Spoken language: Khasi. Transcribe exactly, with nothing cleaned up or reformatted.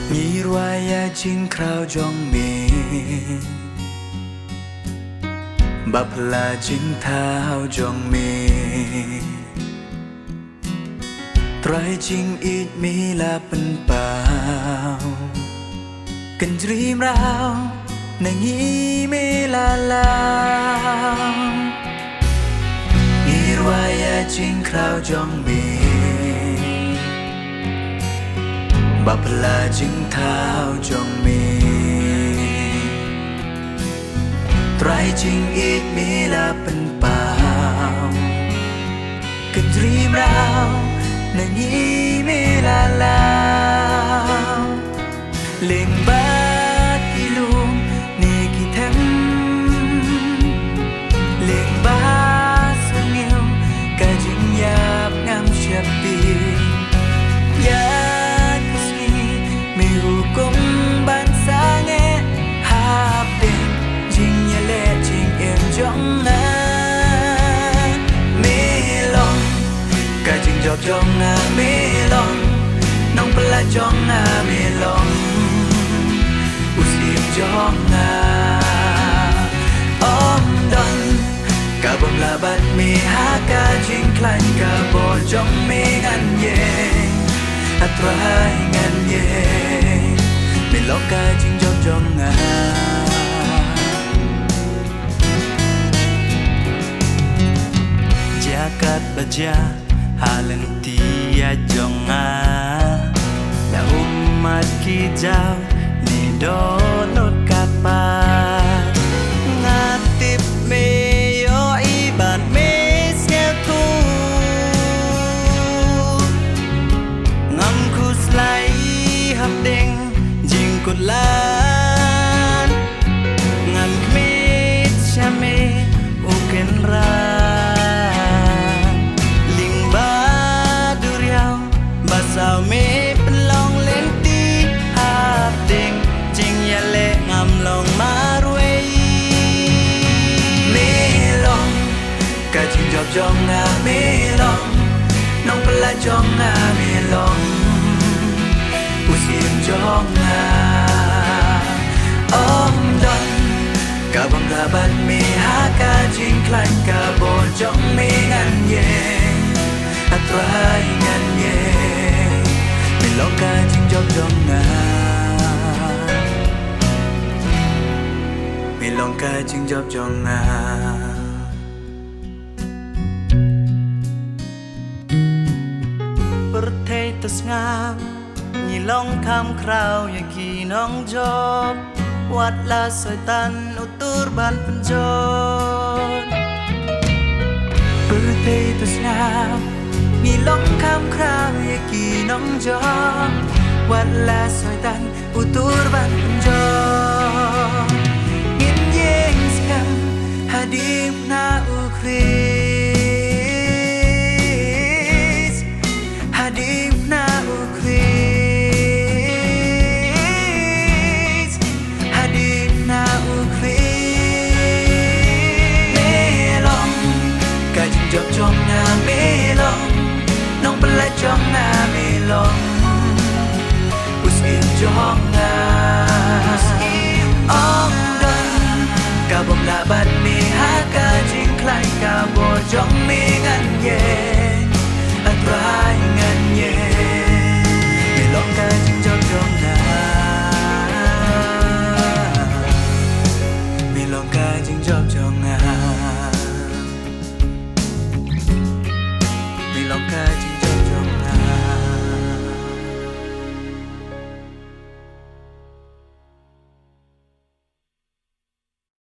Ngi rwai ïa jingkhraw jong me, bad pla jingthaw jong me. Trai jingïeit me la pynpaw, kynjri mraw na ngi me la law. Ngi rwai ïa jingkhraw jong me, bad pla jingthaw jong me. Trai jingïeit me la pynpaw, kynjri mraw na ngi me la law. Lyngba ki lum ne ki them, lyngba sniew ka jingïap ngam sheptieng. Ïa ka sngi me hukum ban sangeh hapdeng jingïaleh jingim jong nga. Me long ka jingjop jong nga, me long nongpyllait jong nga, me long u syiem jong nga. Ym don ka bym lah bad me, ha ka jingkhlaiñ ka bor jong me ngan ïeng, A Trai ngan ïeng. Me long ka jingjop jong nga. Jia katba jia ha lynti ïa jong nga, da ummat ki jaw ne dohnud katba, nga tip me ïohi bad me sngewthuh. Ngam khuslai hapdeng jingkut lad, ngan khmih sha me, U Kynrad. Lyngba duriaw ba saw me pynlong lynti, hapdeng jingïaleh ngam long marwei. Me long ka jingjop jong nga, me long nongpyllait jong nga, me long u syiem jong nga. Ym don ka bym lah bad me, ha ka jingkhlaiñ ka bor jong me ngan ïeng, A Trai ngan ïeng. Me long ka jingjop jong nga, me long ka jingjop jong nga. Pyrthei to sngap, ngi long kham khraw ïa ki nongjop, wat la Soitan u tur ban pynjot. Pyrthei to sngap, ngi long kham khraw ïa ki nongjop, wat la Soitan u tur ban pynjot. Ngin ïeng skhem hadien na U Khrist, hadien na U Khrist, hadien na U Khrist. Me long ka jingjop jong nga, me long nongpyllait jong nga, me long u syiem jong nga.